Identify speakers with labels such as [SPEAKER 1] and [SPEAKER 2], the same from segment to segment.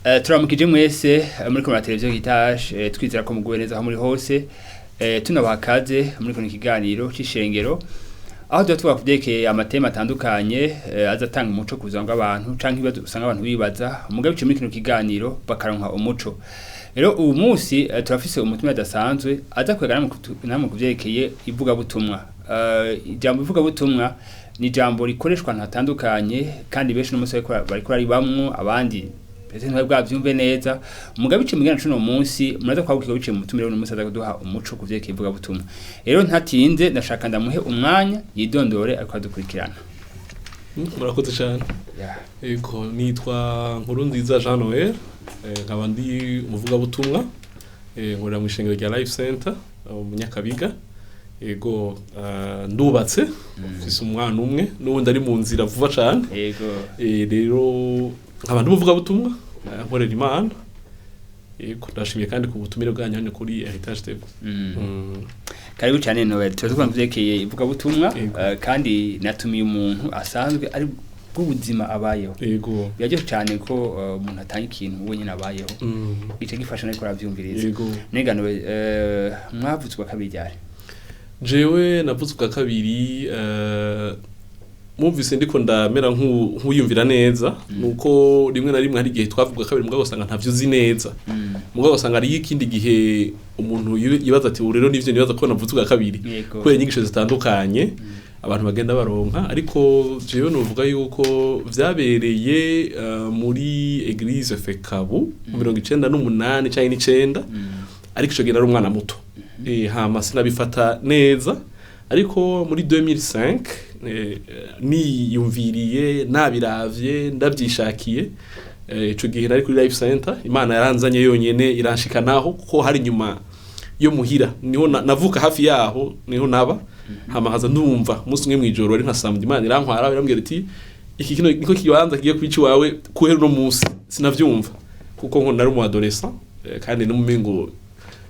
[SPEAKER 1] Turamukije mwese muri kumwe na televiziyo Heritage, twizera ko muguwe neza aho muri hose. Tunabaha kaze muri kuno kiganiro c'ishengero, aho tuba tuvuga kuvyerekeye ama thèmes atandukanye azatanga umuco ku buzima bw'abantu canke ibibazo usanga abantu bibaza, mugabe biciye muri kino kiganiro bakaronka umuco. Rero uwu munsi turafise umutumire adasanzwe aza kwegana namwe kuvyerekeye ivugabutumwa. Ijambo ivugabutumwa ni ijambo rikoreshwa ahantu hatandukanye, kandi benshi n'umunsi bariko baribamwo, abandi mbese ntibari bwavyumve neza. Mugabe biciye mu kiganiro c'uno munsi muraza kwagukirwa biciye mu mutumire w'uno munsi aza kuduha umuco ku vyerekeye ivugabutumwa. Rero ntatinze, ndashaka ndamuhe umwanya yidondore ariko adukurikirana.
[SPEAKER 2] Murakoze cyane. Ego, nitwa Nkurunziza Jean Noel, nkaba ndi umuvugabutumwa, nkorera mu ishengero rya Life Center mu Nyakabiga. Ego, ndubatse, mfise umwana umwe n'uwundi ari mu nzira vuba cane. Rero nkaba ndi umuvugabutumwa, nkorera Imana. Ego, ndashimiye kandi ku butumire bwanyu hano kuri Heritage TV.
[SPEAKER 1] Karibu cyane Noel. Turaza kuvuga kuvyerekeye ivugabutumwa. Kandi natumiye umuntu asanzwe ari bw'ubuzima abayeho. Biraryoshe cyane ko umuntu atanga ikintu we nyine abayeho, gice gifasha nariko aravyumviriza. Nega Noel, mwavutse ubwa kabiri ryari?
[SPEAKER 2] Jewe navutse ubwa kabiri, mumvise ndiko ndamera nk'uyumvira neza, nuko rimwe na rimwe hari igihe twavuga kabiri mugabo usanga ntavyo uzi neza, mugabo usanga hari ikindi gihe umuntu yibaza ati: "Ubu rero nivyo nibaza ko navutse ubwa kabiri?" Kubera inyigisho zitandukanye abantu bagenda baronka. Ariko jewe novuga yuko vyabereye muri Église Fekabu mu 98 canke 9, ariko ico gihe nari umwana muto. Hama sinabifata neza, ariko muri 2005 niyumviriye, nabiravye, ndavyishakiye. Ico gihe nari kuri Life Center, Imana yaranzanye yonyene iranshikanaho, kuko hari inyuma yo muhira niho navuka, hafi yaho niho naba. Hama haza ndumva umunsi umwe mwijoro, ari nka samedi, Imana irantwara, irambwira iti: "Iki kino niko kibanza kigiye kwica iwawe kuhera uno munsi." Sinavyumva kuko nko nari umu adolescent, kandi n'umumengo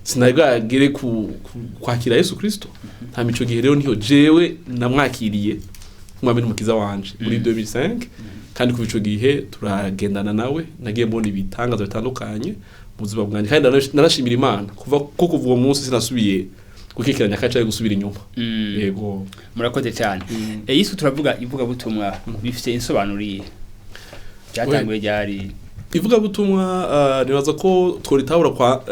[SPEAKER 2] sinari bwagere ku kwakira Yesu Kristo. Hama ico gihe rero niho jewe namwakiriye nk'umwami n'umukiza wanje muri 2005, kandi kuva ico gihe turagendana nawe. Nagiye mbona ibitangazo bitandukanye mu buzima bwanjye, kandi narashimira Imana kuva ko kuva uwo munsi sinasubiye gukikiranya kaca gusubira inyuma. Yego.
[SPEAKER 1] Murakoze cyane. Yesu, turavuga ivugabutumwa, bifite insobanuro iyihe? Byatanguye ryari?
[SPEAKER 2] Ivugabutumwa, nibaza ko tworitahura kwa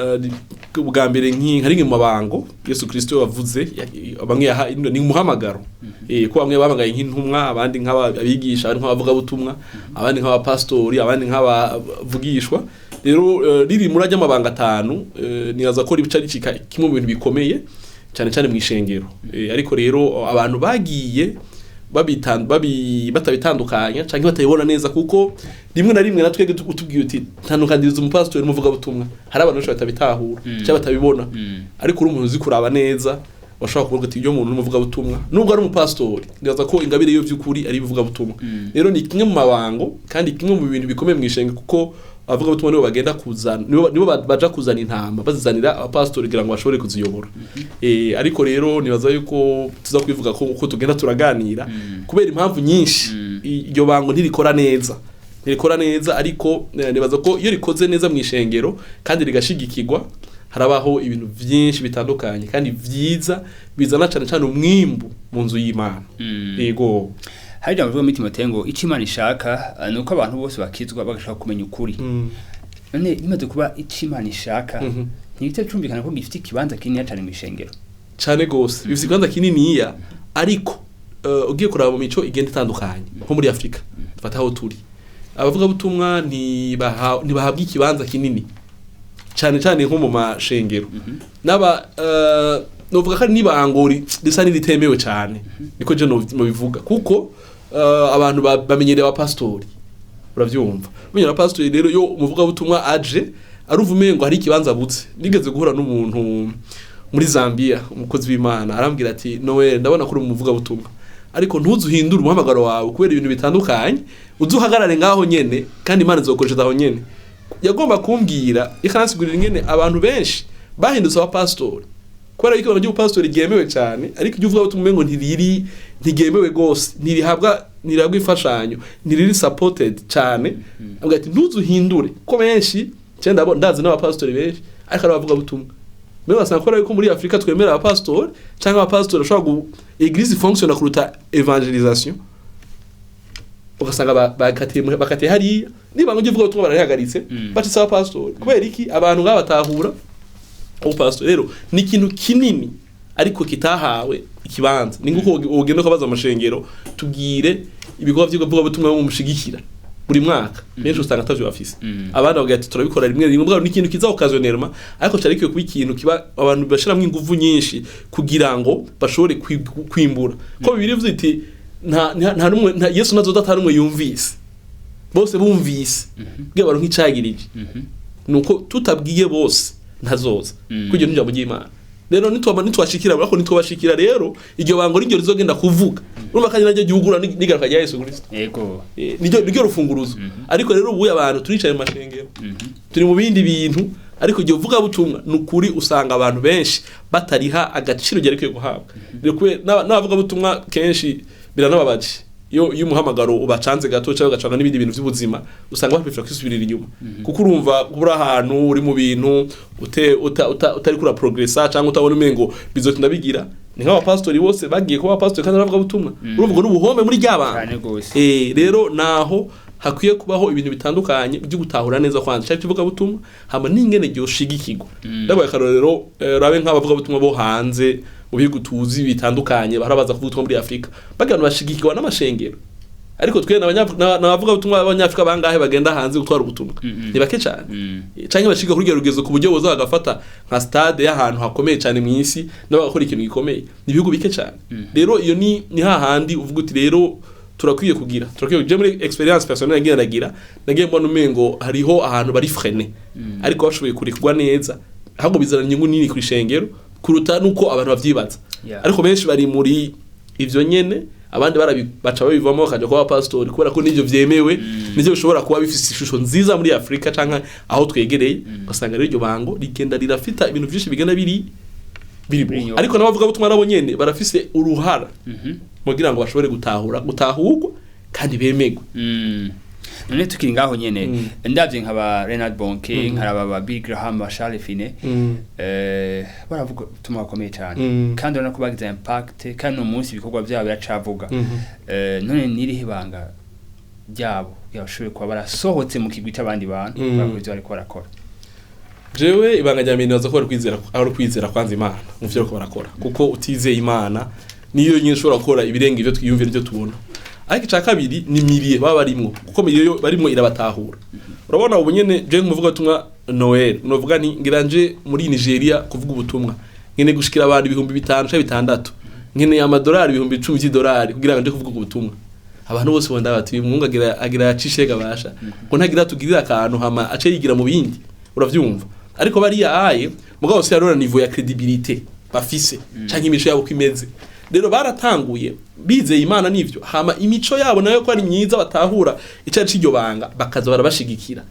[SPEAKER 2] bwa mbere nka rimwe mu mabango Yesu Kristo yavuze, bamwe yaha ni umuhamagaro, ko bamwe bahamagaye nk'intumwa, abandi nk'abigisha, abandi nk'abavugabutumwa, abandi nk'abapastori, abandi nk'abavugishwa. Rero riri muri ajya amabanga atanu, nibaza ko rica ricika kimwe mu bintu bikomeye cyane cyane mu ishengero. Ariko rero abantu bagiye batabitandukanya canke batabibona neza, kuko rimwe na rimwe natwe utubwiye uti: "Tandukaniriza umupasitori n'umuvugabutumwa," hari abantu benshi batabitahura cyangwa batabibona. Ariko uri umuntu uzi kuraba neza, washobora kuvuga ati: "Iyo muntu n'umuvugabutumwa nubwo ari umupasitori." Ndibaza ko ingabire yo vy'ukuri ari ivugabutumwa. Rero ni kimwe mu mabango kandi kimwe mu bintu bikomeye mu ishengero, kuko abavugabutumwa nibo bagenda kuzana, nibo baja kuzana intama, bazizanira abapasitori kugira ngo bashobore kuziyobora. Ariko rero nibaza yuko tuza kwivuga ko uko tugenda turaganira, kubera impamvu nyinshi iryo bango ntirikora neza, ntirikora neza. Ariko nibaza ko iyo rikoze neza mu ishengero kandi rigashigikirwa, harabaho ibintu vyinshi bitandukanye kandi vyiza, bizana cane cane umwimbu mu nzu y'Imana. Yego.
[SPEAKER 1] Hari ijambo rivuga muri Timoteyo ngo icyo Imana ishaka ni uko abantu bose bakizwa bagashaka kumenya ukuri. None bimaze kuba icyo Imana ishaka, ntibihita cumvikana ko gifite ikibanza kinini cyane mu ishengero?
[SPEAKER 2] Cane gose, bifite ikibanza kininiya. Ariko ugiye kuraba mu mico igenda itandukanye, nko muri Afrika dufata aho turi, abavugabutumwa ntibahabwa ikibanza kinini cane cane nko mu mashengero n'aba novuga ko ari n'ibango risa n'iritemewe cane, niko je nobivuga, kuko abantu bamenyereye abapasitori, uravyumva, bamenyereye abapasitori. Rero yo umuvugabutumwa aje aruva umengo hari ikibanza abuze. Nigeze guhura n'umuntu muri Zambia, umukozi w'Imana, arambwira ati: "Noel, ndabona ko uri umuvugabutumwa, ariko ntuzuhindure umuhamagaro wawe kubera ibintu bitandukanye, uzuhagarare ngaho nyene kandi Imana izokoresha aho nyene." Yagomba kumbwira ikansigurira ingene abantu benshi bahindutse abapasitori kubera yuko ibanga ry'ubupasitori ryemewe cyane, ariko ibyo uvuga umengo ntiriri, ntiryemewe gose, ntirihabwa. ntirihabwa imfashanyo, ntiriri supported cyane. Avuga ati ntuzuhindure ko benshi cyenda ndazi n'abapasitori benshi ariko ari abavugabutumwa. Mbere basanga ko yuko muri Afrika twemera abapasitori, cyangwa abapasitori bashobora gu église fonctionne kuruta évangélisation, ugasanga bakatiye hariya niba ngo uvuga ubutumwa bararihagaritse, bacitse abapasitori. Kubera iki? Abantu nk'aba batahura ubupasitori. Rero ni ikintu kinini ariko kitahawe ikibanza. Ni nk'uko ugenda ukabaza amashengero, tubwire ibikorwa by'ivugabutumwa mushigikira buri mwaka, benshi usanga atavyo bafise. Abandi bavuga ati turabikora rimwe rimwe. Mugabo ni ikintu kiza occasionnellement, ariko cari gikwiye kuba ikintu kiba abantu bashiramwo inguvu nyinshi kugira ngo bashobore kwimbura, ko Bibiliya ivuze iti nta numwe Yesu nazoza ata numwe yumvise, bose bumvise bwe baronka icagirije. Nuko tutabwiye bose ntazoza. Kugira n'ijambo ry'Imana rero nitwashikira, ariko nitwabashikira rero iryo bango niryo rizogenda kuvuga. Urumva kandi naryo gihugura n'igaruka rya Yesu Kristo. Niryo rufunguruzo. Ariko rero ubu abantu turicaye mu mashengero, turi mu bindi bintu, ariko iryo vuga butumwa ni ukuri usanga abantu benshi batariha agaciro ryerekeye guhabwa. Rero n'abavuga butumwa kenshi biranababaje iyo umuhamagaro ubacanze gato cyangwa ugacanga n'ibindi bintu by'ubuzima, usanga baprefera kwisubirira inyuma, kuko urumva uri ahantu uri mu bintu utari kura progressa cyangwa utabona umengo bizotinda bigira. Ni nk'abapasitori bose bagiye kuba abapasitori kandi baravuga butumwa, urumva ngo n'ubuhombe muri ry'abantu.
[SPEAKER 1] Cyane gose.
[SPEAKER 2] Rero naho hakwiye kubaho ibintu bitandukanye byo gutahura neza kwanza cyari kivuga butumwa, hama n'ingene ryoshigikirwa. Ndabaye akarorero, rabe nk'abavuga butumwa bo hanze mu bihugu tuzi bitandukanye barabaza kuvuga ubutumwa muri Afrika, bagana bashigikirwa n'amashengero. Ariko twe n'abavuga butumwa b'abanyafrika bangahe bagenda hanze gutwara ubutumwa? Ni bake cyane. Canke bashika kuri urwo rugezo ku buryo boza bagafata nka stade y'ahantu hakomeye cyane mu isi nabo bagakora ikintu gikomeye. Ni ibihugu bike cyane. Rero iyo ni hahandi uvuga uti rero turakwiye kugira muri expérience personnelle nagiye ndagira, nagiye mbona umengo hariho ahantu bari freiné, ariko bashoboye kurekurwa neza ahubwo bizana inyungu nini ku ishengero kuruta nuko abantu bavyibaza. Ariko benshi bari muri ivyo nyene, abandi baca babivamo bakaja kuba pastori kubera ko nivyo vyemewe, nivyo bishobora kuba bifise ishusho nziza muri Afrika canke aho twegereye. Ugasanga rero iryo bango rigenda rirafita ibintu vyinshi bigenda biri
[SPEAKER 1] Biri inyuma.
[SPEAKER 2] Ariko n'abavuga butumwa nabo nyene barafise uruhara kugira ngo bashobore gutahura, gutahurwa kandi bemegwe.
[SPEAKER 1] None tukiri ngaho nyene, ndavye nkaba Reinhard Bonnke, nkaraba ba Bill Graham, ba Charles Finney, baravuga ubutumwa bukomeye cyane, kandi urabona ko bagize impact, kandi no munsi ibikorwa byabo biracavuga. None nirihe banga ryabo yashoboye kuba barasohotse mu kigwi c'abandi bantu, bakora ivyo bariko barakora?
[SPEAKER 2] Jewe ibanga rya mbere nibaza ko ari ukwizera kwanza Imana mu vyo bariko barakora, kuko utizeye Imana niyo nyine ushobora gukora ibirenga ivyo twiyumvira, ivyo tubona. Ariko icya kabiri ni milieu baba barimwo, kuko milieu yo barimwo irabatahura. Urabona ubu nyene je nk'umuvuga butumwa Noel novuga nti ngira nje muri Nigeria kuvuga ubutumwa, nkene gushikira abantu 5000 canke 6000, nkeneye amadolari 10,000 by'idolari kugira ngo nje kuvuga ubutumwa. Abantu bose bonda bati uyu muhungu agira yacishe gabasha ngo ntagira tugirira akantu, hama ace yigira mu bindi, uravyumva. Ariko bariya aye mugabo se yarora niveau ya crédibilité bafise canke imico yabo ko imeze. Rero baratanguye bizeye Imana nivyo, hama imico yabo nayo ko ari myiza, batahura icari c'iryo banga, bakaza barabashigikira,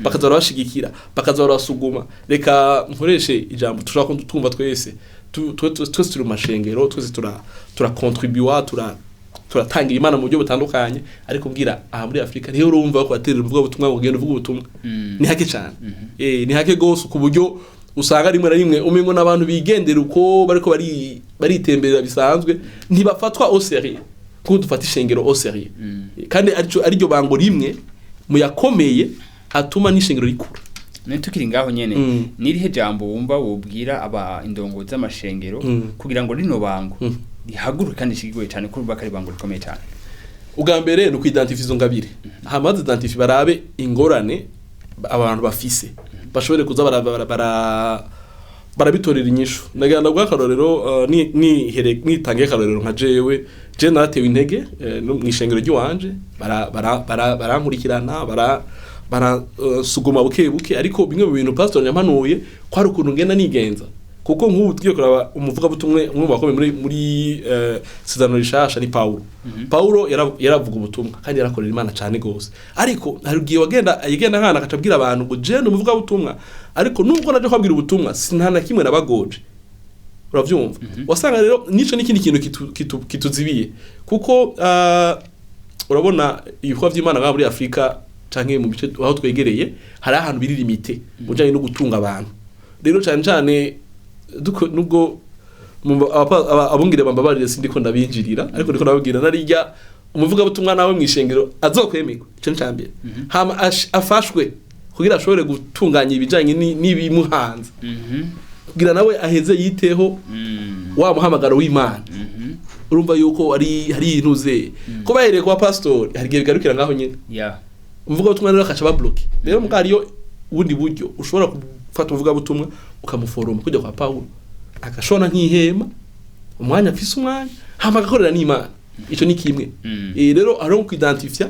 [SPEAKER 2] bakaza barabashigikira, bakaza barabasuguma. Reka nkoreshe ijambo tushobora twumva twese. Twese turi mu mashengero, twese turakontribuwa, turatangira Imana mu buryo butandukanye. Ariko mbwira aha muri Afrika niyo urumva ko baterera uvuga ubutumwa ngo ugende uvuga ubutumwa, ni hake cyane, ni hake gose, ku buryo usanga rimwe na rimwe umengo n'abantu bigendera uko bariko bari baritemberera bisanzwe, ntibafatwa au sérieux kuko dufata ishengero au sérieux. Kandi ariryo bango rimwe mu yakomeye atuma n'ishengero rikura.
[SPEAKER 1] None tukiri ngaho nyene, nirihe jambo wumva wobwira aba indongo z'amashengero kugira ngo rino bango rihaguruke kandi rishigikirwe cyane, ko urumva ko ari ibango rikomeye cyane?
[SPEAKER 2] Ubwa mbere ni ukwidentify izo ngabire, hama bazidentify barabe ingorane abantu bafise, bashobore kuza barabitorera inyishu. Ndagira ndaguha akarorero, nitange akarorero nka jewe. Je naratewe intege no mw'ishengero ry'iwanje, barankurikirana, bara suguma buke buke. Ariko bimwe mu bintu pastor yampanuye ko hari ukuntu ngenda nigenza, kuko nk'ubu tugiye kuraba umuvugabutumwe umwe mu bakomeye muri Isezerano Rishasha ni Paulo. Paulo yaravuga ubutumwa kandi yarakorera Imana cyane gose, ariko hari igihe wagenda yagenda nkana akacabwira abantu ngo je ni umuvugabutumwa, ariko nubwo naje kwabwira ubutumwa sinta na kimwe nabagoje, uravyumva. Wasanga rero nico n'ikindi kintu kituzibiye kuko Urabona ibikorwa vy'Imana ngaha muri Afrika canke mu bice aho twegereye, hari ahantu biri limité mu bijanye no gutunga abantu. Rero cane cane nubwo abungere bambabarire, sindiko ndabinjirira, ariko ndiko ndababwira narirya umuvugabutumwa nawe mw'ishengero azokwemerwa, ico ni cambere, hama afashwe kugira ashobore gutunganya ibijanye n'ibimuhanze, kugira nawe aheze yiteho wa muhamagaro w'Imana. Urumva yuko ari hari intuze ko bahereye kwa pastor, hari igihe bigarukira ngaho nyene. Umuvugabutumwa rero akaca babloqué. Rero muga hariyo ubundi buryo ushobora gufata umuvugabutumwa ukamuforoma kujya kwa Paulo, agashona nk'ihema umwanya afise umwanya, hama agakorera n'Imana. Ico ni kimwe. Rero hariho kwidentifia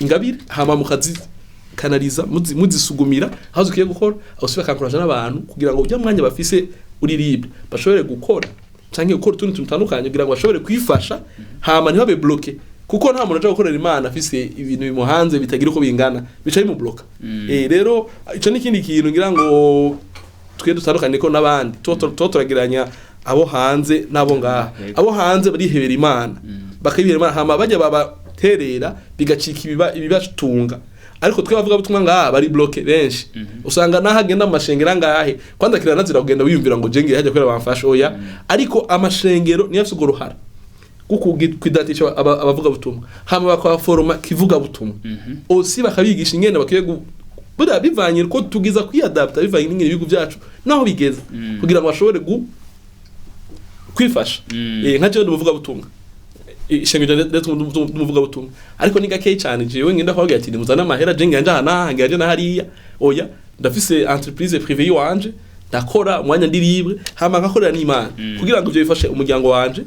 [SPEAKER 2] ingabire, hama mukazikanaliza, muzisugumira aho zikwiye gukora, aho si bakankuraje n'abantu kugira ngo ujya mwanya bafise uri libre bashobore gukora canke gukora utundi tuntu dutandukanye kugira ngo bashobore kwifasha, hama ntibabe bloqué, kuko nta muntu aja gukorera Imana afise ibintu bimuhanze bitagira uko bingana, bica bimubloka. Rero ico ni ikindi kintu ngira ngo twe dutandukanye ko n'abandi tuba turageranya abo hanze n'abo ngaha. Abo hanze barihebera Imana, bakabihebera Imana, hama bajya babaterera bigacika ibibatunga, ariko twe bavuga butumwa ngaha bari bloqué benshi. Usanga naho agenda mu mashengero angahe, kwanza kiranazira kugenda wiyumvira ngo jenge hajya kubera bamfasha, oya. Ariko amashengero niyo afise urwo ruhara kuko kwidatisha abavuga butumwa, hama bakabaforoma kivuga butumwa osi, bakabigisha ingene bakwiye buriya bivanye ko tugiza kwiyadapta bivanye n'ingene ibihugu byacu naho bigeze, kugira ngo bashobore kwifasha. Nka jewe ndumuvuga butumwa, ishengero ndetse ndumuvuga butumwa, ariko ni gakeyi cyane jewe ngenda kubabwira ati nimuzane amahera, je ngenda aha n'aha, ngenda na hariya, oya. Ndafise entreprise privée yiwanje, ndakora umwanya ndi libre, hama nkakorera n'Imana, kugira ngo ivyo bifashe umuryango wanje,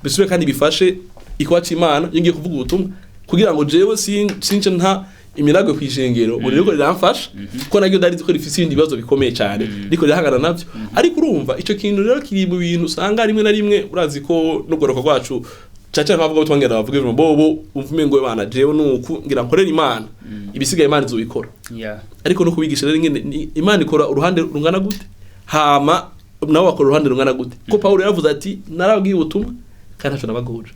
[SPEAKER 2] bisubire kandi bifashe ikuba c'Imana iyo ngiye kuvuga ubutumwa, kugira ngo jewe since nta imiragwe kw'ishengero ngo ririko riramfasha, kuko naryo ndarizi ko rifise ibindi bibazo bikomeye cyane riko rirahangana navyo. Ariko urumva ico kintu rero kiri mu bintu usanga rimwe na rimwe, urazi ko n'ugororoka rwacu caca nkavuga ko twongera bavuga ibintu bobo umvume ngo bana jewe nuku ngira nkorera Imana, ibisigaye Imana izobikora. Ariko no kubigisha rero ingene Imana ikora uruhande rungana gute, hama nabo bakora uruhande rungana gute, ko Paulo yaravuze ati narabwiye ubutumwa kandi ntaco nabaguje.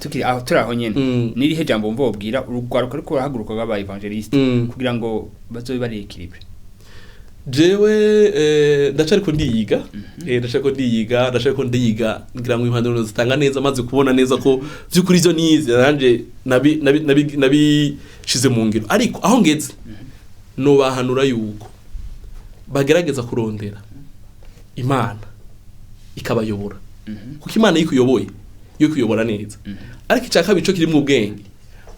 [SPEAKER 1] Tukiri aho, turi aho nyene, nirihe jambo wumva wobwira urugwaruka ruriko rurahaguruka rw'aba évangéliste kugira ngo bazobe bari équilibré?
[SPEAKER 2] Jewe ndacariko ndiyiga, ndacariko ndiyiga ngira ngo impanuro zitanga neza maze kubona neza ko vy'ukuri ivyo nize nanje nabishize mu ngiro. Ariko aho ngeze nobahanura yuko bagerageza kurondera Imana ikabayobora, kuko Imana iyo ikuyoboye, iyo ikuyobora neza. Ariko icya kabiri cyo kirimo ubwenge,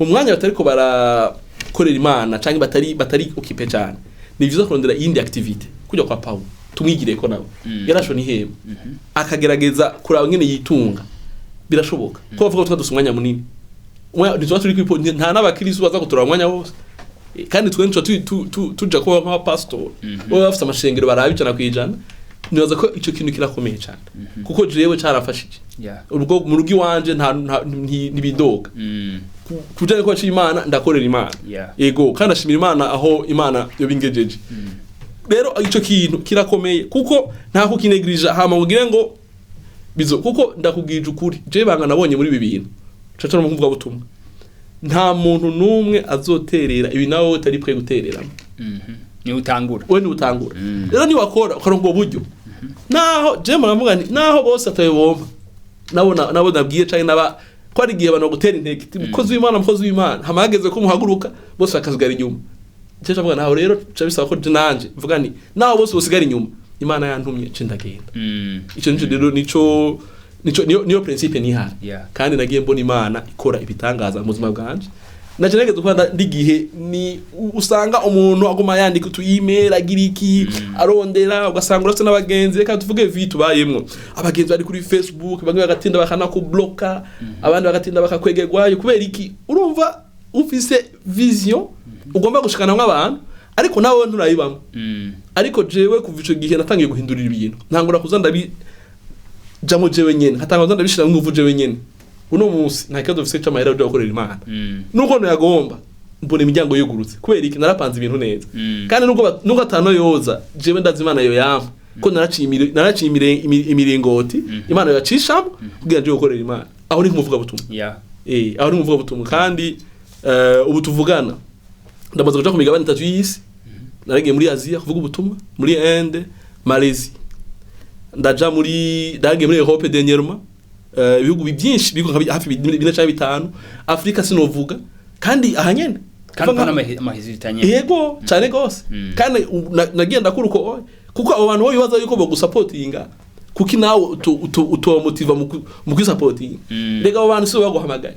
[SPEAKER 2] mu mwanya batariko barakorera Imana canke batari occupé cyane, ni vyiza kurondera iyindi activité kujya kwa Paulo, tumwigire ko nawe yarashona ihema, akagerageza kuraba ngene yitunga. Birashoboka ko bavuga ko twaduse umwanya munini. Ntituba turi kwipo, nta n'abakristo baza kuturaba umwanya wose. Kandi twe ntuca tuja kuba nk'abapasitori baba bafite amashengero baraba 100%. Nibaza ko ico kintu kirakomeye cyane, kuko jewe carafashije. Ubwo mu rugo iwanje ntibidoga. Kujanye ko Imana, ndakorera Imana. Yego, kandi ashimira Imana aho Imana yobingejeje. Rero ico kintu kirakomeye, kuko nta kukinegrija hama ngire ngo bizo, kuko ndakubwije ukuri, je banga nabonye muri ibi bintu caca no kuvuga butumwa, nta muntu numwe azoterera ibi nawe utari prêt gutereramo.
[SPEAKER 1] Ni utangura.
[SPEAKER 2] We ni utangura. Rero ni wakora ukaronka ubwo buryo, naho je muravuga nti naho bose atayobomba, nabo nabo nabwiye canke naba ko ari igihe abantu bagutera intege ati mukozi w'Imana, mukozi w'Imana, hama hageze ko muhaguruka bose bakasigara inyuma. Je ndavuga naho rero ca bisaba ko je nanje mvuga nti naho bose bosigara inyuma, Imana yantumye, ce ndagenda. Ico nico rero nico niyo principe nihaye. Kandi nagiye mbona Imana ikora ibitangaza mu buzima bwanje. Naje nageze kuba ndigihe ni usanga umuntu aguma yandika utu email, agira iki, arondera, ugasanga urafite n'abagenzi, reka tuvuge vie tubayemwo, abagenzi bari kuri Facebook, bamwe bagatinda bakanakubloka, abandi bagatinda bakakwegerwayo. Kubera iki? Urumva ufise vision ugomba gushikana nk'abantu, ariko nawe nturayibamo. Ariko jewe kuva ico gihe natangiye guhindurira ibintu, ntangura kuza ndabi jamo jewe nyene, nkatangura kuza ndabishira nguvu jewe nyene. Uno munsi nta kibazo mfise c'amahera yo gukorera Imana. Nuko ntayagomba, mbona imiryango yugurutse. Kubera iki? Narapanze ibintu neza. Kandi nubwo atano yoza, jewe ndazi Imana yo yampa, ko naraciye imiringoti Imana yacishamo kugira nje gukorera Imana. Aho ni nk'umuvuga butumwa. Aho ni umuvuga butumwa kandi ubu tuvugana ndamaze kuja ku migabane itatu y'isi. Naragiye muri Aziya kuvuga ubutumwa, muri Inde, Malaysia, ndaja muri, ndagiye muri Europe dernièrement, ibihugu byinshi, ibihugu nka hafi 4 canke 5. Afrika sinovuga, kandi aha nyene.
[SPEAKER 1] Kandi
[SPEAKER 2] Kuva
[SPEAKER 1] ubona amahizitanye.
[SPEAKER 2] Yego, cyane gose. Kandi nagiye ndakura uko oye, kuko abo bantu bo bibaza yuko bogusapotinga, kuki nawe utomotiva mu kwisapotinga? Rega abo bantu si bo baguhamagaye,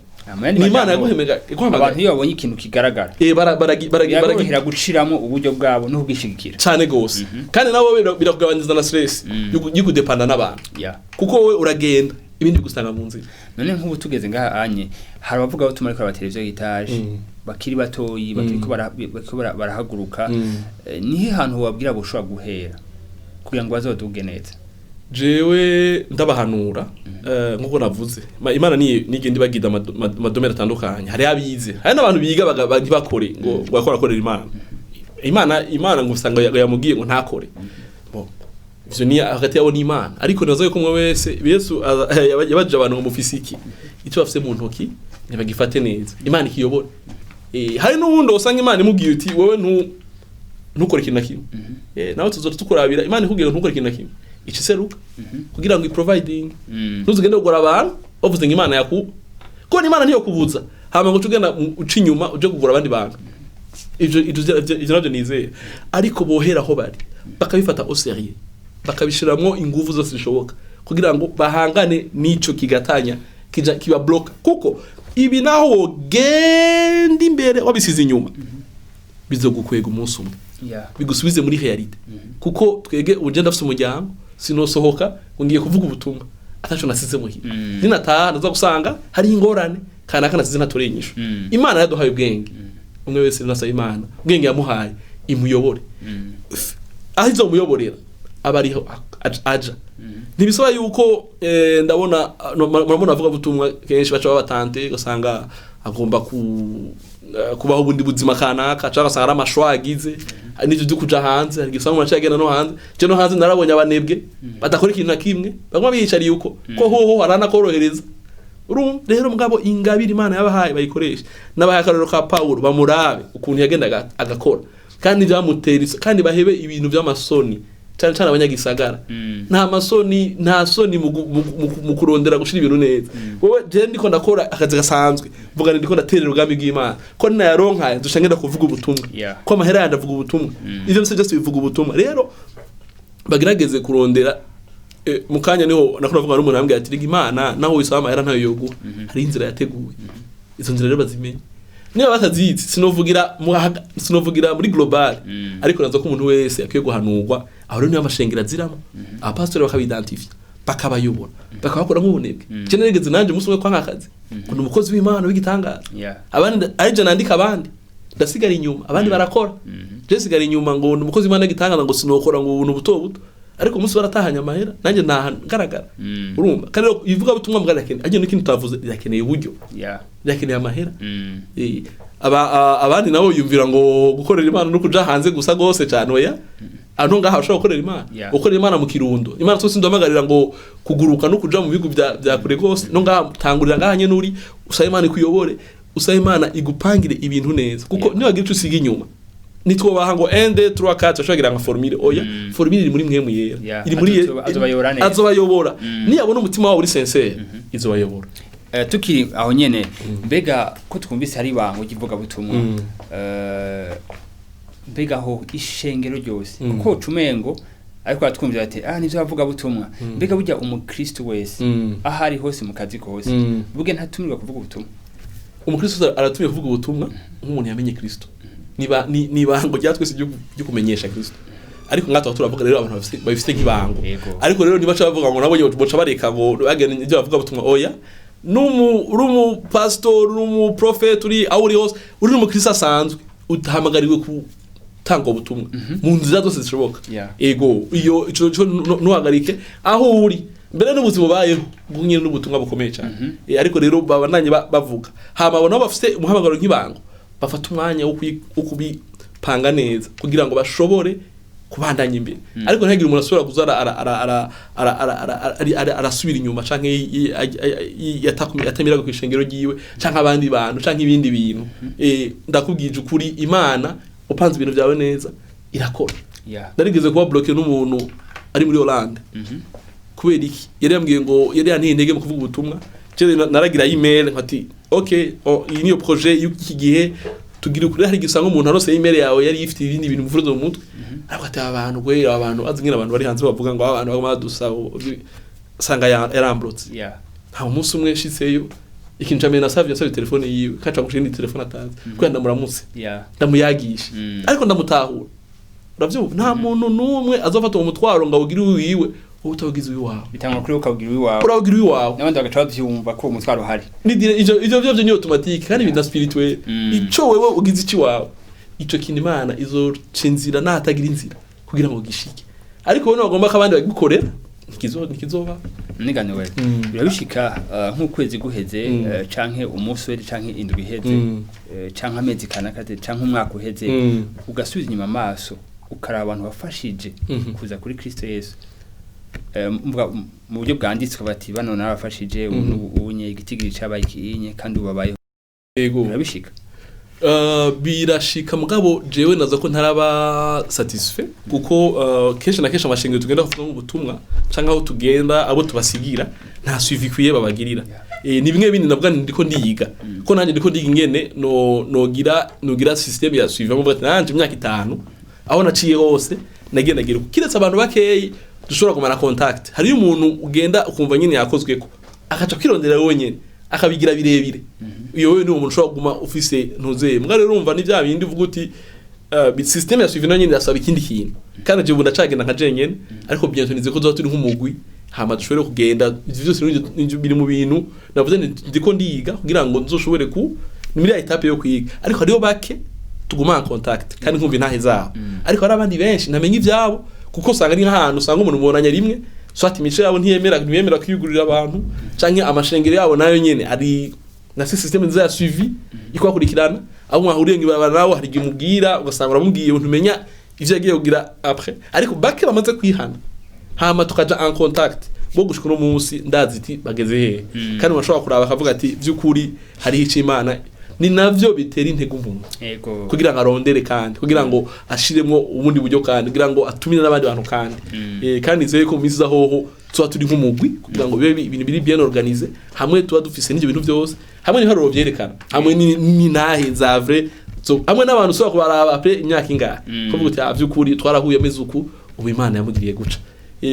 [SPEAKER 2] ni Imana yaguhamagaye.
[SPEAKER 1] Abantu iyo babonye ikintu kigaragara,
[SPEAKER 2] Baragi
[SPEAKER 1] biraborohera guciramo uburyo bwabo no kubwishigikira.
[SPEAKER 2] Cyane gose. Kandi nabo birakugabanyiriza na stress yo kudepanda n'abantu, kuko wowe uragenda, ibindi bigusanga mu nzira.
[SPEAKER 1] None nk'ubu tugeze ngaha anye, hari abavuga ko ariko televiziyo y'itaje bakiri batoyi, bakiriko bariko barahaguruka. Nihe hantu wabwira boshobora guhera kugira ngo bazoduge neza?
[SPEAKER 2] Jewe ndabahanura, nkuko navuze, Imana ni nigenda ibagida ama domaines atandukanye. Hari abize, hari n'abantu biga ntibakore, ngo bakora akorera Imana, Imana ngo usanga yamubwiye ngo ntakore. Bon, ivyo ni hagati yabo n'Imana, ariko nibaza yuko umwe wese, Yesu yabajije abantu ngo mufise iki? Icyo bafise mu ntoki ntibagifate neza, Imana ikiyobora. Hari n'uwundi usanga Imana imubwiye uti wowe ntukore ikintu na kimwe. Nawe tuzoca tukurabira. Imana ikubwiye ngo ntukore ikintu na kimwe, ica iseruka kugira ngo iproviding. Ntuzugende kugura abantu bavuze ngo Imana yaku ko ni Imana ntiyo kubuza, hama ngo uce ugenda uca inyuma uje kugura abandi bantu. Ivyo navyo nizeye, ariko bohera aho bari bakabifata au sérieux, bakabishiramwo inguvu zose zishoboka kugira ngo bahangane n'ico kigatanya kija kiba block, kuko ibi naho wogenda imbere wabisize inyuma, bizogukwega umunsi umwe, bigusubize muri réalité. Kuko twege ubu ndafise umuryango, sinosohoka ngo ngiye kuvuga ubutumwa ataco nasize muhira. Ninataha ndaza gusanga hari ingorane kanaka nasize ntatoreye inyishu. Imana yaduhaye ubwenge, umwe wese nasaba Imana ubwenge yamuhaye imuyobore. Aho izomuyoborera aba ariho aja. Ntibisaba yuko ndabona no, murabona avuga butumwa kenshi baca babatante, ugasanga agomba kubaho ubundi buzima kanaka, cyangwa ugasanga ari amashwa agize n'ivyo byo kuja hanze. Hari igihe usanga umuntu aciye agenda no hanze. Je no hanze narabonye abanebwe badakora ikintu na kimwe, baguma biyicariye uko ko hoho haranakorohereza. Urumva rero, mugabo ingabire Imana yabahaye bayikoresha. Nabahaye akarorero ka Paulo, bamurabe ukuntu yagendaga agakora kandi byamutera kandi bahebe ibintu by'amasoni, cyane cyane abanyagisagara. Nta masoni, nta soni mu kurondera gushira ibintu neza. Wowe, je ndiko ndakora akazi gasanzwe, mvuga nti ndiko ndaterera ubwami bw'Imana, ko nayaronka nzosha ngenda kuvuga ubutumwa, ko amahera yandi avuga ubutumwa. Ivyo byose byose bivuga ubutumwa. Rero bagerageze kurondera. Mu kanya niho nakora vuga n'umuntu ambwira ati: "Rega Imana naho wisaba amahera ntayo yoguha, hari inzira yateguye." Izo nzira rero bazimenye. Niba batazizi, sinovugira muri global, ariko nazo ko umuntu wese akwiye guhanurwa. Aho rero niyo amashengero aziramo abapasitori, bakabidentifia, bakabayobora, bakabakora nk'ubunebwe. Je narigeze nanje umunsi umwe kwanka akazi ngo ni umukozi w'Imana w'igitangaza. Abandi ari je nandika, abandi ndasigara inyuma, abandi barakora, je sigara inyuma ngo ni umukozi w'Imana w'igitangaza, ngo sinokora, ngo ubuntu buto buto. Ariko umunsi baratahanye amahera, nanjye ntaha ngaragara. Urumva kandi rero ivuga butumwa mbwa rirakeneye, ariko n'ikindi tutavuze, rirakeneye uburyo, rirakeneye amahera. Abandi nabo yumvira ngo gukorera Imana no kuja hanze gusa gose cyane. Oya, ano ngaha ushobora gukorera Imana, gukorera Imana mu Kirundo. Imana twese ndamagarira ngo kuguruka no kuja mu bihugu bya kure gose. No ngaha, tangurira ngaha nyene uri, usaba Imana ikuyobore, usaba Imana igupangire ibintu neza, kuko niwagira ico usiga inyuma, nitwobaha ngo 1 2 3 4 ushobora kugira nka formule. Oya, formule iri muri Mpwemu Yera. Iri muri
[SPEAKER 1] Azobayobora neza.
[SPEAKER 2] Azobayobora niyabona umutima wawe uri sincère, izobayobora.
[SPEAKER 1] Tukiri aho nyene, mbega ko twumvise hari ibango ry'ivugabutumwa, mbega aho ishengero ryose, kuko ucumengo ariko aratwumvira ati ah, nivyo bavuga butumwa, mbega burya umukristo wese aho ari hose mu kazi kose, burya ntatumirwa kuvuga ubutumwa?
[SPEAKER 2] Umukristo aratumye kuvuga ubutumwa nk'umuntu yamenye Kristo. Niba ni ibango rya twese ryo kumenyesha Kristo, ariko ngatwa turavuga rero abantu babifite nk'ibango. Ariko rero nibaca bavuga ngo nabo boca bareka ngo bagene ibyo bavuga butumwa. Oya, numu uri umu pastor, uri umu prophet, uri aho uri hose, uri n'umukristo asanzwe, utahamagariwe gutanga ubutumwa mu nzira zose zishoboka. Ego, iyo ico ntuhagarike aho uri, mbere n'ubuzima ubayeho bwo nyine n'ubutumwa bukomeye cyane. Ariko rero babandanye bavuga, hama abo nabo bafite umuhamagaro nk'ibango bafata umwanya wo kubipanga neza kugira ngo bashobore. Kubandanya imbere, ariko ntihagire umuntu asubira kuza arasubira inyuma canke yatamiraga kw'ishengero ryiwe canke abandi bantu canke ibindi bintu. Ndakubwije ukuri, Imana upanze ibintu byawe neza irakora. Narigeze kuba bloqué n'umuntu ari muri Hollande. Kubera iki? Yari yambwiye ngo yari yanteye intege mu kuvuga ubutumwa. Je naragira email nkati okay, oh, iyi niyo projet y'iki gihe tugira ukuri. Hari igihe usanga umuntu arose email yawe yari ifite ibindi bintu muvuze mu mutwe, ariko ati abantu gwe abantu azi ngene abantu bari hanze bavuga ngo abantu baguma badusaba, usanga yarambrotse. Nta umunsi umwe nshitseyo, ikintu ca mbere nasavye, nasavye telefone yiwe, kaca gushira indi telefone atazi kubera ndamuramutse, ndamuyagisha. Ariko ndamutahura, uravyumva, nta muntu n'umwe azofata uwo mutwaro ngo awugire uwiwe wowe utawugize uwiwawe.
[SPEAKER 1] Bitangwa kuri wowe, ukawugira uwiwawe.
[SPEAKER 2] Urawugira uwiwawe.
[SPEAKER 1] N'abandi bagaca bavyumva ko uwo mutwaro uhari.
[SPEAKER 2] Ivyo vyovyo ni automatique kandi bina spirituel. Ico wewe ugize ici wawe, ico kintu Imana izoca inzira n'ahatagira inzira kugira ngo gishike, ariko wowe bagomba ko abandi bagigukorera, ntikizoba.
[SPEAKER 1] Niganuwe. Birabishika nk'ukwezi guheze, canke umunsi uheze, canke indwi iheze, canke amezi kanaka, canke umwaka uheze, ugasubiza inyuma amaso ukaraba abantu wafashije kuza kuri Kristo Yesu. Mvuga mu buryo bwanditswe bati bano narabafashije, ubu n'ubu unye igitigiri cabaye ikinye kandi ubu babayeho.
[SPEAKER 2] Yego.
[SPEAKER 1] Birabishika?
[SPEAKER 2] Birashika, mugabo jewe naza ko ntaraba satisfait kuko kenshi na kenshi amashengero tugenda kuvuga ubutumwa canke aho tugenda abo tubasigira nta suivi ikwiye babagirira. Ni bimwe bindi navuga nti ndiko ndiga, ko nanjye ndiko ndiga ingene no nogira système ya suivi, mvuga ati nanje imyaka 5 aho naciye hose nagenda gira, kiretse abantu bakeyi dushobora kumara contact. Hariyo umuntu ugenda ukumva nyine yakozweko akaca kwirondera wenyene akabigira birebire. Iyo wewe ni umuntu ushobora kuguma ufise ntuzeye mbwa. Rero urumva ni bya bindi uvuga uti système ya suivi nayo nyine irasaba ikindi kintu, kandi je ubu ndacagenda nka jenyene, ariko bientôt nize ko tuzoba turi nk'umugwi hama dushobore kugenda. Ivyo byose nivyo biri mu bintu navuze nti ndiko ndiga kugira ngo nzoshobore ku ni muri ya étape yo kwiga. Ariko hariho bake tuguma en contact kandi nkumva intahe zabo, ariko hari abandi benshi ntamenya ivyabo kuko usanga ari nk'ahantu usanga umuntu mubonanya rimwe, soit imico yabo ntiyemera kwiyugurira abantu, canke amashengero yabo nayo nyene ari na système nziza ya suivi ikwakurikirana. Aho mwahuriye ngibabara nawe hari igihe umubwira ugasanga uramubwiye ntumenya ivyo yagiye kugira après. Ariko bake bamaze kwihana hama tukaja en contact bo gushika uno munsi ndazi iti bageze hehe, kandi bashobora kuraba akavuga ati vy'ukuri hariho ico Imana, ni navyo bitera intego umuntu kugira ngo arondere kandi kugira ngo ashiremwo ubundi buryo kandi kugira ngo atumire n'abandi bantu kandi. Kandi nizeye ko mu minsi iza hoho tuba turi nk'umugwi kugira ngo bibe ibintu biri bien organisé, hamwe tuba dufise n'ivyo bintu byose, hamwe n'ibiharuro vyerekana, hamwe n'intahe za vrai hamwe n'abantu ushobora kubaraba après imyaka ingahe, kuvuga uti ah vy'ukuri twarahuye ameze uku, ubu Imana yamugiriye guca.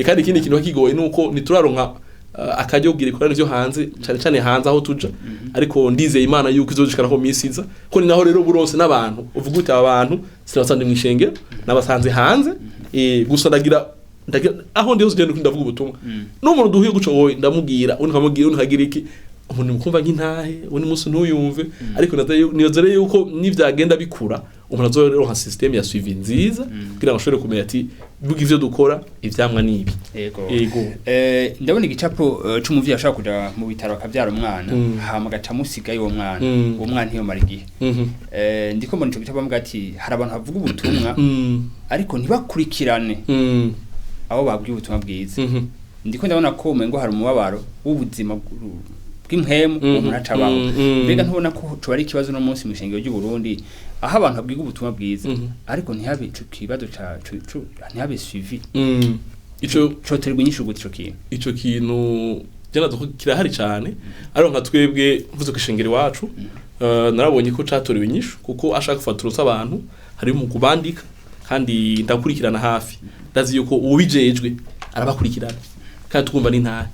[SPEAKER 2] Kandi ikindi kintu kigoye nuko ntituraronka akaryo kugira ibikorane vyo hanze, cane cane hanze aho tuja, ariko ndizeye Imana yuko izodushikana ko minsi iza, ko ni naho rero buronse n'abantu uvuga uti aba bantu sinabasanze mw'ishengero, nabasanze hanze. Gusa ndagira aho ndi hose ugenda ndavuga ubutumwa n'umuntu duhuye guco wowe ndamubwira, undi nkamubwira, undi nkagira iki, umuntu mukumva nk'intahe undi munsi ntuyumve. Ariko nizere yuko nivyagenda bikura umuntu azoronka système ya suivi nziza kugira ngo ashobore kumenya ati buga ivyo dukora ivyamwa nibi.
[SPEAKER 1] Yego.
[SPEAKER 2] Yego.
[SPEAKER 1] Ndabona igicapo c'umuvyeyi ashobora kuja mu bitaro akavyara umwana, hama agaca amusigayo uwo mwana. Uwo mwana ntiyomara igihe. Ndiko mbona ico gicapo bavuga ati hari abantu bavuga ubutumwa ariko ntibakurikirane abo babwiye ubutumwa bwiza. Ndiko ndabona ko umengo hari umubabaro w'ubuzima bw'impwemu umuntu acabaho. Mbega ntubona ko coba ari ikibazo no munsi mu ishengero ry'u Burundi aho abantu babwiga ubutumwa bwiza ariko ntihabe ico kibazo ca ntihabe suivi?
[SPEAKER 2] Ico
[SPEAKER 1] Coterwa inyishu gute ico kintu?
[SPEAKER 2] Ico kintu janazo ko kirahari cyane, ariko nka twebwe mvuze ku ishengero iwacu, narabonye ko catorewe inyishu kuko ashaka gufata urusa abantu hari mu kubandika kandi ndakurikirana hafi, ndazi yuko uwubijejwe arabakurikirana kandi twumva n'intahe.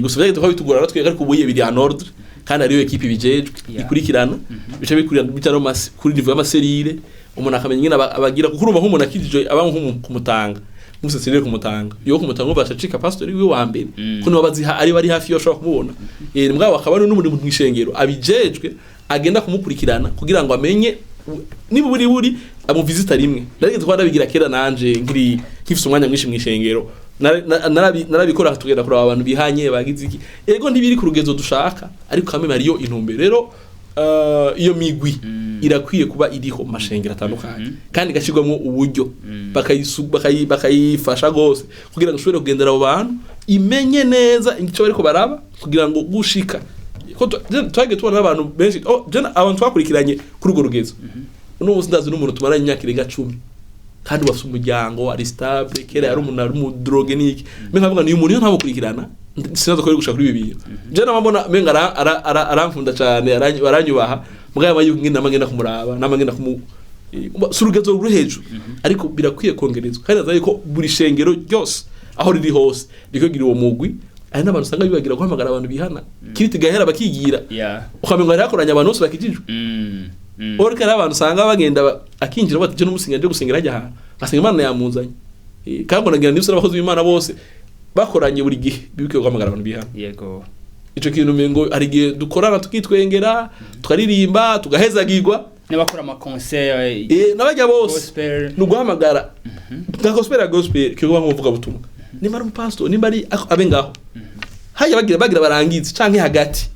[SPEAKER 2] Gusa byageze ko bitugora natwe, ariko ubu biri en ordre kandi hariyo équipe ibijejwe ikurikirana, bica bikurikirana bica no kuri niveau y'ama cellules, umuntu akamenya ingene abagira, kuko urumva nk'umuntu akijije aba nko kumutanga muse cellule kumutanga yo kumutanga ngo bashacika pastor wiwe wa mbere, ko nibo baziha ari bari hafi yo ashobora kumubona. Mbwabo akaba ari n'umuntu mwishengero abijejwe agenda kumukurikirana kugira ngo amenye niba buri amuvisita rimwe. Narigeze kuba ndabigira kera nanje nkiri nkifise umwanya mwinshi mwishengero, narabikora tugenda kuraba abantu bihanye bagize iki. Ego ntibiri ku rugezo dushaka, ariko kamwe hariyo intumbero rero. iyo migwi irakwiye kuba iriho mu mashengero atandukanye kandi igashyirwamo uburyo, bakayifasha rwose kugira ngo ishobore kugendera abo bantu, imenye neza icyo bariko baraba, kugira ngo gushika ko twagiye tubona n'abantu benshi, oh, je abantu twakurikiranye kuri urwo rugezo. Uno munsi ndazi n'umuntu tumaranye imyaka irenga 10 kandi bafite umuryango ari stable. Kera yari umuntu ari mu drogue n'iki, mbe nkavuga ni uyu muntu iyo ntamukurikirana sinaza ko gushaka kuri ibi bintu. Je namabona menga arankunda cyane, aranyubaha, mugabo yuko ngenda nama ngenda kumuraba, nama ngenda kumu si urugezo ruri hejuru, ariko birakwiye kongerezwa. Kandi naza yuko buri shengero ryose aho riri hose rikwigira uwo mugwi. Hari n'abantu usanga bibagira guhamagara abantu bihana, kiriti gahera bakigira, ukamengo hari hakoranye abantu bose bakijijwe. Oreka hari abantu usanga bagenda akinjira bati je n'umusinga nje gusengera hajya ahantu, ngasanga Imana yamuzanye. Kandi ngo nagira nibyo n'abakozi b'Imana bose bakoranye buri gihe bibuke guhamagara abantu bihana. Ico kintu umengo hari igihe dukorana tukitwengera, tukaririmba, tugahezagirwa.
[SPEAKER 1] N'abakora ama concert
[SPEAKER 2] N'abajya bose
[SPEAKER 1] gospel.
[SPEAKER 2] Ni uguhamagara na gospel ya gospel kikuba nk'umuvuga butumwa, nimba ari umupastor, nimba ari abe ngaho hajya bagira barangize canke hagati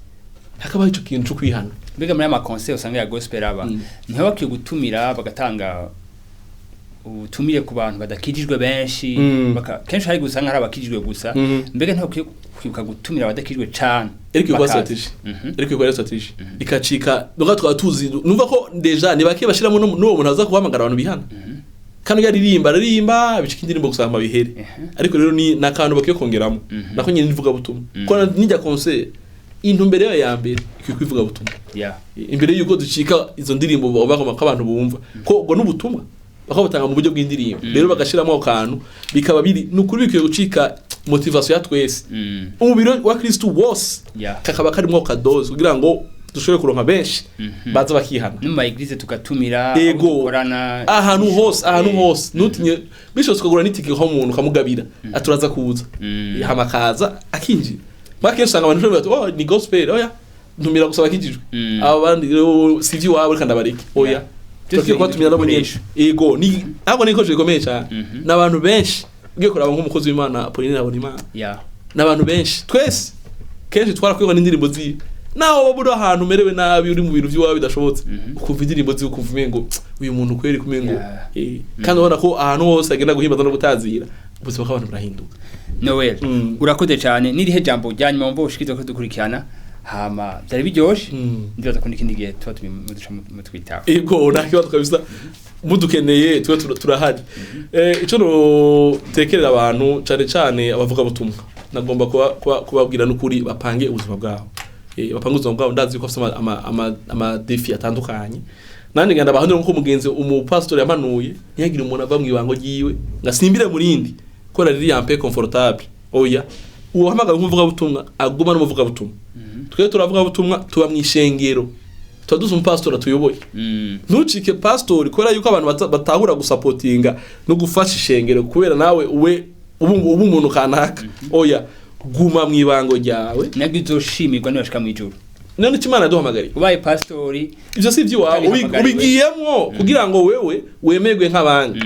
[SPEAKER 2] hakabaho ico kintu co kwihana.
[SPEAKER 1] Mbega muri ama concert usanga ya gospel aba, niho bakwiye gutumira bagatanga ubutumire ku bantu badakijijwe benshi, kenshi hari gusanga hari abakijijwe gusa. Mbega ntibakwiye kwibuka gutumira abadakijijwe cane
[SPEAKER 2] Ariko ikuba
[SPEAKER 1] bakaza?
[SPEAKER 2] strategy, ariko ikuba strategy ikacika nuko twaba tuzi numva ko déjà ni bake bashiramo n'uwo muntu aza guhamagara abantu bihana, kandi iyo aririmba aririmba bicika indirimbo gusa hama bihere. Ariko rero ni nakantu bakwiye kongeramo, nako nyine nivuga butumwa ko nijya concert intumbero yayo ya mbere ikwiye kwivuga butumwa imbere yuko ducika izo ndirimbo bagomba ko abantu bumva ko ubwo n'ubutumwa bakabutanga mu buryo bw'indirimbo. Rero bagashiramo ako kantu bikaba biri ni ukuri bikwiye gucika motivation ya twese, umubiri wa Kristo wose, kakaba karimo ako kadozi kugira ngo dushobore kuronka benshi baza bakihana.
[SPEAKER 1] No mu ma église tugatumira abo
[SPEAKER 2] Ego.
[SPEAKER 1] dukorana.
[SPEAKER 2] Ahantu hose, ahantu hose, ntutinye bishobotse ukagura n'itike nko umuntu ukamugabira aturaza kuza, hama akaza akinjira. Mwa kenshi usanga abantu bati oh ni gospel, oya ntumira gusa bakijijwe, aba bandi rero si iby'iwabo reka ndabareke, oya. Turakwiye kubatumira nabo nyene. Ego, ni ahubwo ni ibikoresho bikomeye cyane n'abantu benshi ugiye kuraba nk'umukozi w'Imana Apolline Habonimana, n'abantu benshi twese kenshi twarakwirwa n'indirimbo ziwe, naho waba uri ahantu umerewe nabi, uri mu bintu by'iwawe bidashobotse, ukumva indirimbo ziwe ukumva umengo uyu muntu kweri kumengo kandi ubona ko ahantu hose agenda guhimbaza no gutazira, ubuzima bw'abantu burahinduka.
[SPEAKER 1] Noel, urakoze cyane. Nirihe jambo rya nyuma wumva ushikiriza ko dukurikirana? Hama byari biryoshe, ndibaza ko n'ikindi gihe tuba muduca mutwitaho.
[SPEAKER 2] Ego, nta kibazo kabisa, mudukeneye twe turahari. Ico notekerera abantu cane cane abavuga butumwa, nagomba kubabwira n'ukuri bapange ubuzima bwabo. Bapange ubuzima bwabo. Ndazi ko bafise ama défis atandukanye. Nanje ngenda bahanura nkuko mugenzi umupastori yamanuye, ntiyagire umuntu ava mu ibango ryiwe ngo asimbire mu rindi kubera riri un peu confortable. Oya, uwahamagawe nk'umuvuga butumwa aguma n'umuvuga butumwa. Twe turavuga butumwa, tuba mu ishengero, tuba duzi umupastori atuyoboye. Ntucike pastori kubera yuko abantu batahura gusapotinga no gufasha ishengero kubera nawe uwe ubu umuntu kanaka. Oya, guma mu ibango ryawe.
[SPEAKER 1] Nabwo uzoshimirwa nibashika mw'ijuru.
[SPEAKER 2] None icyo Imana yaduhamagariye,
[SPEAKER 1] ubaye pastori
[SPEAKER 2] ivyo si ivy'iwawe.
[SPEAKER 1] Utabihamagariwe.
[SPEAKER 2] Ubigiyemwo kugira ngo wewe wemerwe nk'abandi.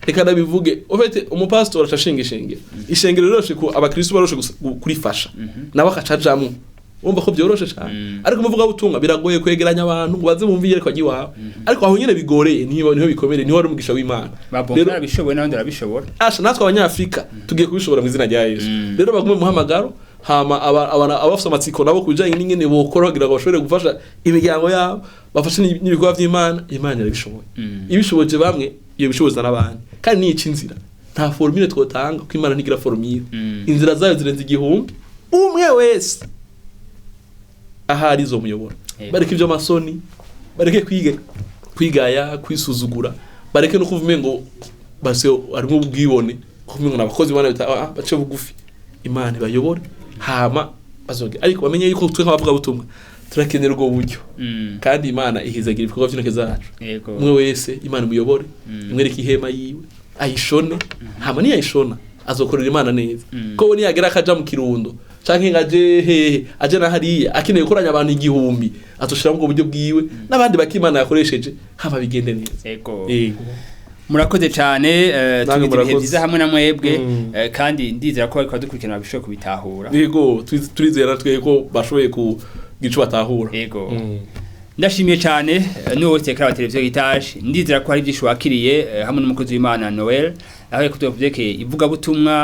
[SPEAKER 2] Reka ndabivuge ufite umupastori aca ashinga ishengero, ishengero riroshe ku abakristo baroshe kurifasha, nawe akacajamwo, urumva ko byoroshe cyane. Ariko umuvuga butumwa biragoye kwegeranya abantu ngo baze bumve iyerekwa ry'iwawe, ariko aho nyene bigoreye niho bikomere, niho ari umugisha w'Imana.
[SPEAKER 1] Babonka barabishoboye n'abandi barabishobora.
[SPEAKER 2] Asha natwe abanyafrika tugiye kubishobora mu izina rya Yesu. Rero bagume mu muhamagaro, hama abafite amatsiko nabo ku bijanye n'ingene bokora kugira ngo bashobore gufasha imiryango yabo, bafashe n'ibikorwa vy'Imana, Imana irabishoboye. Ibishoboje bamwe iyo bishoboza n'abandi, kandi niyica inzira. Nta formule twotanga kuko Imana ntigira formule. Inzira zayo zirenze 1000, umwe wese ahari izo muyobora. Bareke ibyo masoni, bareke kwiga kwigaya, kwisuzugura, bareke no kuvuga ngo base harimo ubwibone, kuvuga ngo nabakozi bana bita bace bugufi, Imana ibayobore hama bazoge. Ariko bamenye yuko twe nk'abavuga butumwa turakenera ubwo buryo, kandi Imana ihizagira ibikorwa by'intoke zacu. Umwe wese Imana imuyobore, imwereke ihema yiwe ayishone, hama niyayishona azokorera Imana neza. Ko we niyagera akaja mu Kirundo canke ngo aje hehe, aje na hariya akeneye gukoranya abantu 1000, azoshiramo ubwo buryo bwiwe n'abandi bakimana yakoresheje, hama bigende neza. Yego.
[SPEAKER 1] Murakoze cyane,
[SPEAKER 2] Namwe
[SPEAKER 1] tugize ibihe
[SPEAKER 2] murakoze.
[SPEAKER 1] byiza hamwe na mwebwe, kandi ndizera ko bariko badukurikirana babishoboye kubitahura.
[SPEAKER 2] Yego, turizera twe ko bashoboye kugira ico batahura.
[SPEAKER 1] Ndashimiye cyane n'uwo wese kuri televiziyo Heritage. Ndizera ko hari byinshi wakiriye hamwe n'umukozi w'Imana Noel, aho yakutubwiye kuvyerekeye ivugabutumwa,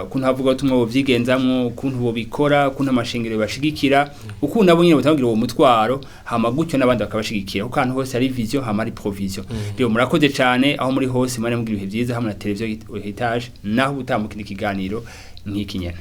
[SPEAKER 1] ukuntu abavugabutumwa bovyigenzamwo, ukuntu bobikora, ukuntu amashengero bashigikira, ukuntu nabo nyene batangira uwo mutwaro, hama gutyo n'abandi bakabashigikira, kuko ahantu hose hari vision hama hari provision. Rero murakoze cyane aho muri hose, mwari mugira ibihe byiza hamwe na televiziyo Heritage, naho ubutaha mu kindi kiganiro nk'iki nyene.